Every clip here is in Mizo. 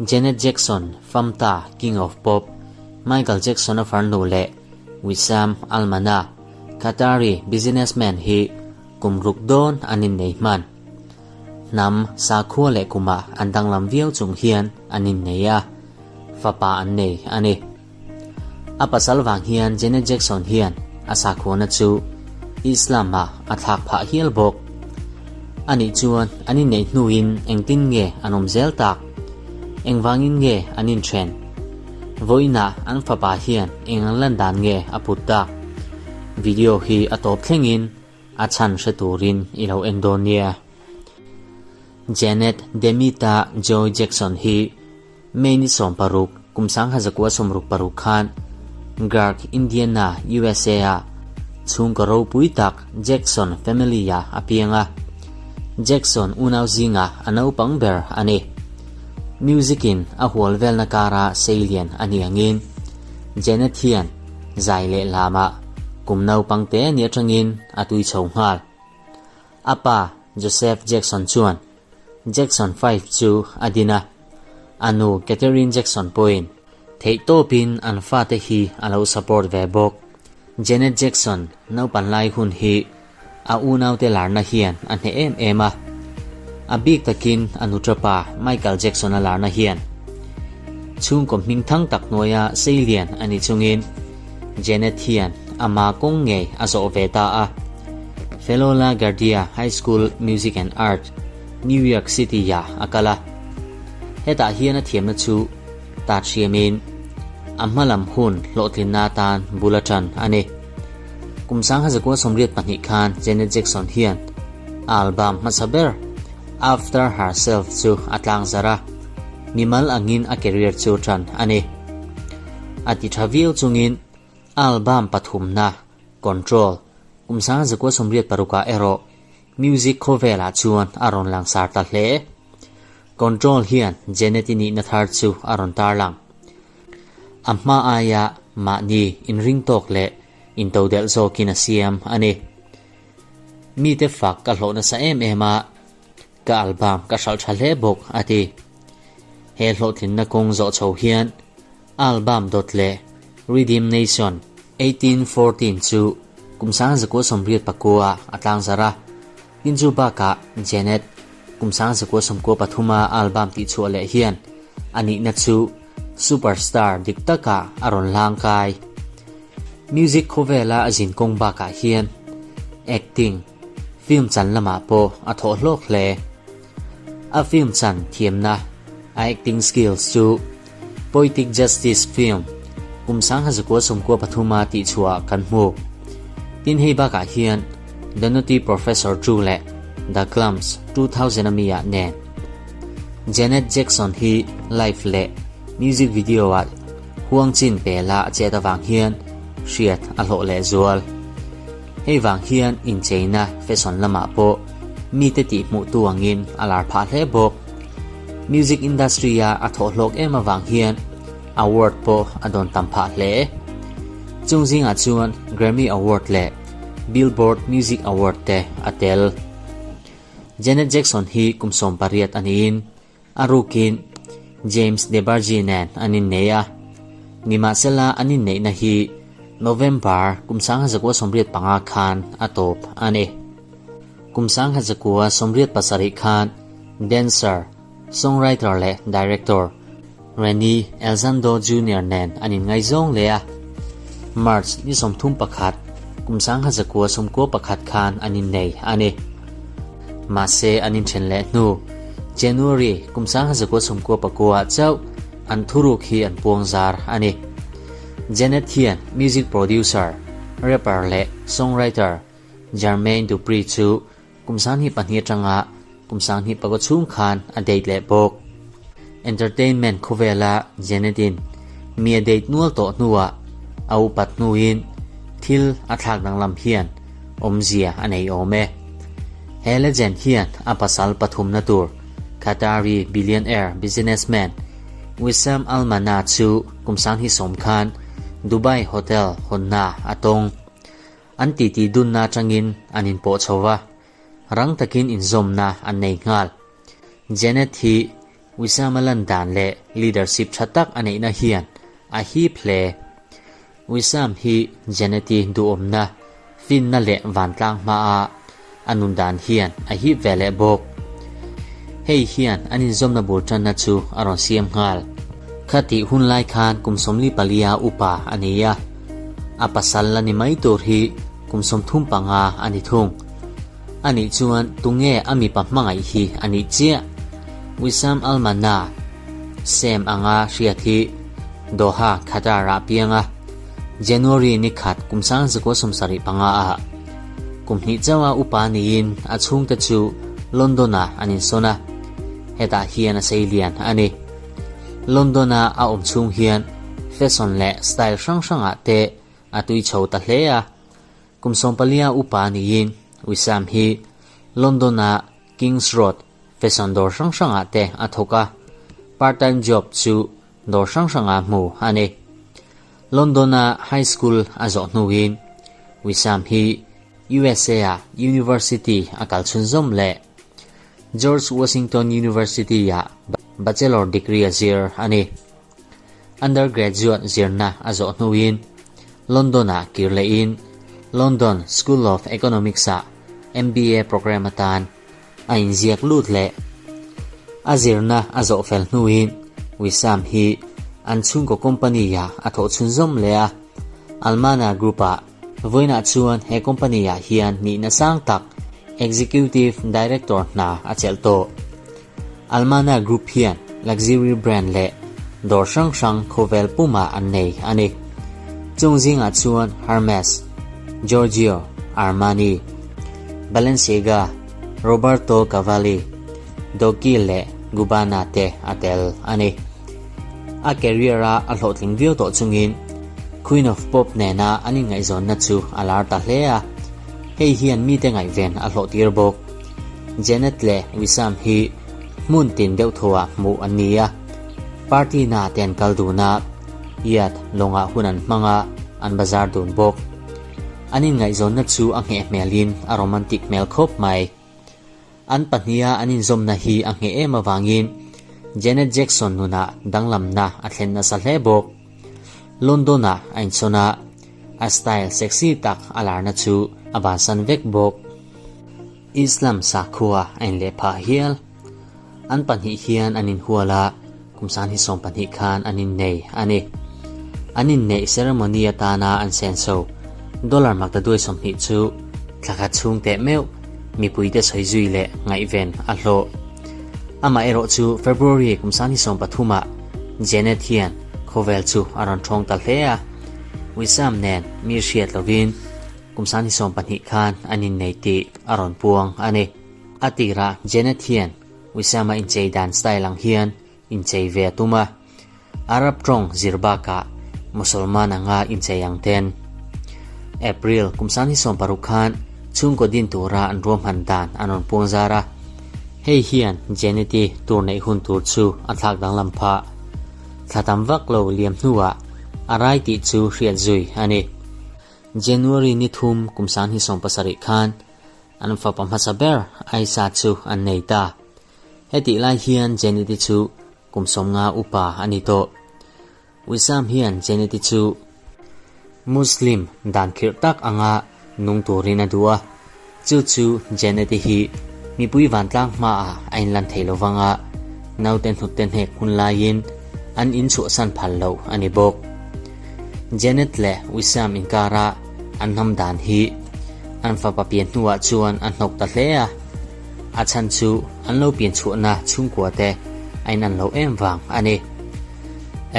Janet Jackson, Famta, King of Pop, Michael Jackson-a farnu leh Wissam Al-Mana, Qatari businessman hi kum ruk dawn an innei hman. Hnam, sakhua leh kumah an danglam viau chung hian an innei a, fapa an nei a ni. A pasal vang hian Janet Jackson hian a sakhuana chu Islam-ah a thlak phah hial bawk. Anih chuan an inneih hnuin engtin nge an awm zel tak? Engvangin nge an inthen? Vawiinah an fapa hian eng an lan dan nge a put tak? Video hi a tawp thlengin a chhan hre turin i lo en dawn nia. Janet Demita Joy Jackson hi May ni 16, kum 1966 khan Garg, Indiana, USA-ah chhungkaw ropui tak Jackson family-ah a piang a. Jackson unau zingah a naupang ber a ni. Music-in a hual velna kara seilian a ni angin Janet hian zai leh lamah kum naupang te ni atangin a tui chho nghal. A pa Joseph Jackson chuan Jackson 5 chu a din a, a nu Katherine Jackson pawhin theihtawpin an fate hi a lo support ve bawk. Janet Jackson naupan lai hun hi a unaute larna hian a hneh em em a, a bik takin a nuṭapa Michael Jackson-a larna hian chhungkaw hming thang tak hnuaia seilian a ni chungin Janet hian ama kawng ngei a zawh ve ta a. Fellow La Guardia High School Music and Art, New York City-ah a kal a. Hetah hian a thiamna chu ta thiamin a hmalam hun hlawhtlinna atan bul a tan a ni. Kum 1982 khan Janet Jackson hian a album hmasa ber After Herself chu a tlangzarh a, mimal angin a career chu tan a ni. A ti tha viau chungin a album pathumna Control, kum 1986 ah erawh music khawvelah chuan a rawn langsar ta hle. Control hian Janet-i nihna thar chu a rawn tarlang. A hma aia mahni inring tawk leh intodelh zawkin a siam a ni. Mite fak ka hlawh nasa em em a, ka album ka hralh tha hle bawk, a ti. He hlawhtlinna kawng zawh chho hian album dawt leh Rhythm Nation 1814 chu kum 1989 a tlangzarh a, tin chu bakah Janet kum 1993 a album tihchhuah leh hian a nihna chu superstar dik takah a rawn hlang kai. Music khawvela a zin kawng bakah hian acting, film chan lamah pawh a thawh hlawk hle. A film chan thiamna, a acting skills chu Poetic Justice film kum 1993 a tihchhuah kan hmu. Tin hei bakah hian The Nutty Professor 2 leh The Klumps 2000 a mi ah nen. Janet Jackson hi live leh music video ah huang chin pela a chet avang hian hriat a hlawh leh zual. Hei vang hian incheina fashion lamah pawh mite tihhmuhtu angin a lar phah hle bawk. Music industry-a a thawh hlawk em avang hian award pawh a dawn tam phah hle. Chung zingah chuan Grammy Award leh Billboard Music Award te a tel. Janet Jackson hi kum 18 a niin a rukin James DeBarge nen an innei a. Nimahsela an inneihna hi November kum 1985 khan a tawp a ni. Kum 1987 khan dancer, songwriter leh director Rene Elzando Junior nen an inngaizawng leh a. March ni 31, kum 1991 khan an innei a ni. Mahse an inthen leh hnu January kum 1999 ah chauh an thuruk hi an puang zar a ni. Janet hian music producer, rapper leh songwriter Jermaine Dupri chu kum 22 atanga kum 24 chhung khan a date leh bawk. Entertainment khawvela Janet-in mi a date nual tawh hnuah a upat hnuin thil a thlak danglam hian awmzia a nei awm e. He legend hian a pasal pathumna tur Qatari billionaire businessman Wissam Al Mana chu kum 2010 khan Dubai hotel hawnna a tawng. An titi dunna atangin an inpawh chho va, rang takin inzawmna an nei nghal. Janet hi Wissam-a lan dan leh leadership tha tak a neihna hian a hip hle. Wissam hi Janet-i duhawmna, finna leh vantlang hmaa a nun dan hian a hip ve leh bawk. Hei hian an inzawmna bul tanna chu a rawn siam nghal. Khatih hun lai khan kum 44 upa a ni a, a pasal la ni mai tur hi kum 35 a ni thung. Anih chuan tunge a mipa hmangaih hi a nih chiah? Wissam Al-Manna, Sam anga hriat hi Doha, Qatar-ah piang a, January ni khat kum 1975 ah kum hnih chauha upa niin a chhungte chu London-ah an insawn a, hetah hian a sei lian a ni. London-a a awm chhung hian fashion leh style hrang hrangah te a tui chho ta hle a. Kum 14 upa niin Wissam hi London-a Kings Road fashion dawr hrang hrangah te a thawk a, part-time job chu dawr hrang hrangah hmu a ni. London-a high school a zawh hnuin Wissam hi USA-a university a kal chhunzawm leh George Washington University-ah bachelor degree a zir a ni. Undergraduate zirna a zawh hnuin London-ah kir lehin London School of Economics-ah MBA program atan a inziak lut leh. A zirna a zawh fel hnuin Wissam hi an chhungkaw company-ah a thawh chhunzawm leh a, Almana Group-ah. Vawiinah chuan he company-ah hian nihna sang tak Executive Director hna a chelh tawh. Almana Group hian luxury brand leh dawr hrang hrang khawvel pumah an nei a ni. Chung zingah chuan Hermes, Giorgio Armani, Balenciaga, Roberto Cavalli, Dolce leh Gabbana te a tel a ni. A career-a a hlawhtling viau tawh chungin Queen of Pop nena an inngaihzawnna chu a lar ta hle a, hei hian mite ngaihven a hlawhtir bawk. Janet leh Wissam hi hmun tin deuh thuah hmuh an ni a, party na te an kal dun a, yacht lawngah hun an hmang a, an bazar dun bawk. An inngaihzawnna chu a ngheh hmelin a romantic hmel khawp mai. An pahniha an inzawmna hi a ngheh em avangin Janet Jackson nunah danglamna a thlen nasa hle bawk. London-ah a insawn a, a style sexy tak a larna chu a bansan vek bawk. Islam sakhua a inleh phah hial. An pahnih hian an inhual a, kum 2020 khan an innei a ni. An inneih ceremony atana an senso dollar maktaduai 20 chu thla khat chhung teh meuh mipuite sawi zui leh ngaihven a hlawh. Amaherawh chu February kum 2023 ah Janet hian khawvel chu a rawn thawng ta hle a, Wissam nen mi hriat lovin kum 2020 khan an innei tih a rawn puang a ni. A tirah Janet hian Wissam-a inchei dan style ang hian inchei ve a tum a, Arab tawng zir bakah Musulman anga inchei ang ten. April kum 2016 khan chhungkaw din tura an ruahman dan an rawn puang zar a, hei hian Janet-i tur neih hun tur chu a thlak danglam phah. Thla tam vak lo liam hnuah a rai tih chu hriat zui a ni. January ni thum kum 2017 khan an fapa hmasa ber Aisa chu an nei ta. Hetih lai hian Janet-i chu kum 50 upa a ni tawh. Wissam hian Janet-i chu Muslim dan khirh tak anga nung turin a duh a, chu chu Janet-i hi mipui vantlang hmaah a inlan thei lo vanga naute hnute hnek hun laiin an inchhuahsan phal loh a ni bawk. Janet leh Wissam inkara an hnam dan hi an fapa pian hnuah chuan a hnawk ta hle a, a chhan chu an lo pian chhuahna chhungkua te a inan lo em vang a ni.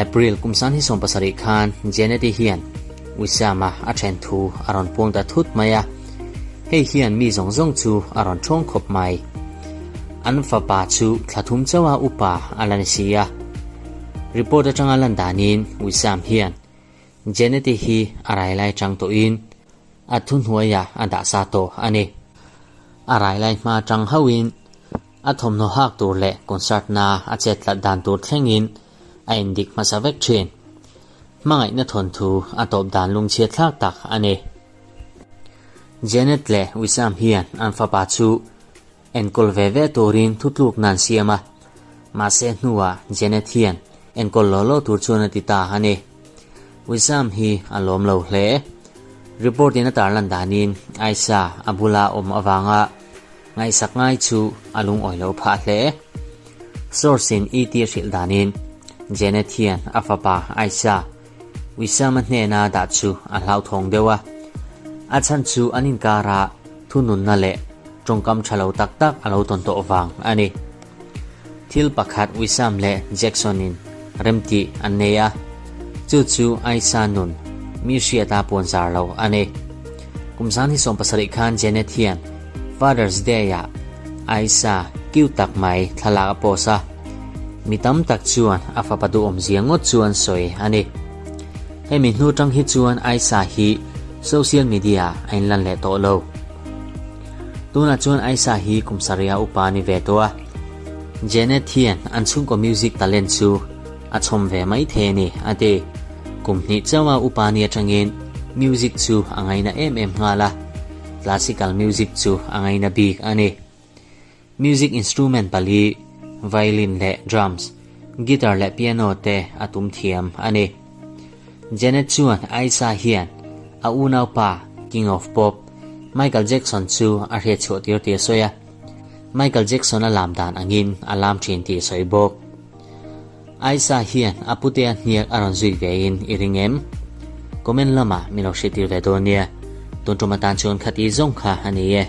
April kum 2017 khan Janet-i hian Wissam-a a then thu a rawn puang ta thut mai a, hei hian mi zawng zawng chu a rawn thawng khawp mai. An fapa chu thla thum chauha upa a la ni si a. Report atanga lan danin Wissam hian Janet-i hi a rai lai chang tawhin a thuhnuaiah a dah sa tawh a ni. A rai lai hma chang hauhin a thawmhnaw hak tur leh concert na a chet tlat dan tur thlengin a indik hmasa vek thin. Hmangaihna thawnthu a tawp dan lungchhiat thlak tak a ni. Janet leh Wissam hian an fapa chu. Enkawl ve ve turin thutlukna an siam a, mahse hnuah Janet hian enkawl law law tur chuan a ti ta a ni. Wissam hi a lawm lo hle. Report in a tarlan danin Aisha a bula awm avanga ngaihsak ngai chu a lungawi lo phah hle. Source in ET a hrilh danin Janet hian a fapa Aisha Wissam-a hnena dah chu a hlauthawng deuh a. A chhan chu an inkarah thununna leh tawngkam tha lo tak tak a lo tawn tawh vang a ni. Thil pakhat Wissam leh Jackson-in remtih an nei a, chu chu Aisha nun mi hriata puanzar lo a ni. Kum 2017 khan Janet hian Father's Day-ah Aisha cute tak mai thlalak a post a. Mi tam tak chuan a fapa duhawmzia ngawt chu an sawi a ni. Hemi hnu tang hi chuan Aisa hi social media a inlan leh tawh lo. Tunah chuan Aisa hi kum sarih a upa a ni ve tawh a. Janet hian an chhungkaw music talent chu a chhawm ve mai thei a ni, a ti. Kum hnih chauha upa ni atangin music chu a ngaina em em nghal a, classical music chu a ngaina bik a ni. Music instrument pali, violin leh drums, guitar leh piano te a tum thiam a ni. Janet chuan Aisha hian a unaupa King of Pop, Michael Jackson chu a hriatchhuah tir tih a sawi a, Michael Jackson a lam dan angin a lam thin tih a sawi bawk. Aisha hian a putea hniak a rawn zui vein i ring em? Comment lamah min lo hriattir ve dawn nia. Tun tum atan chuan khati zawng kha a ni e.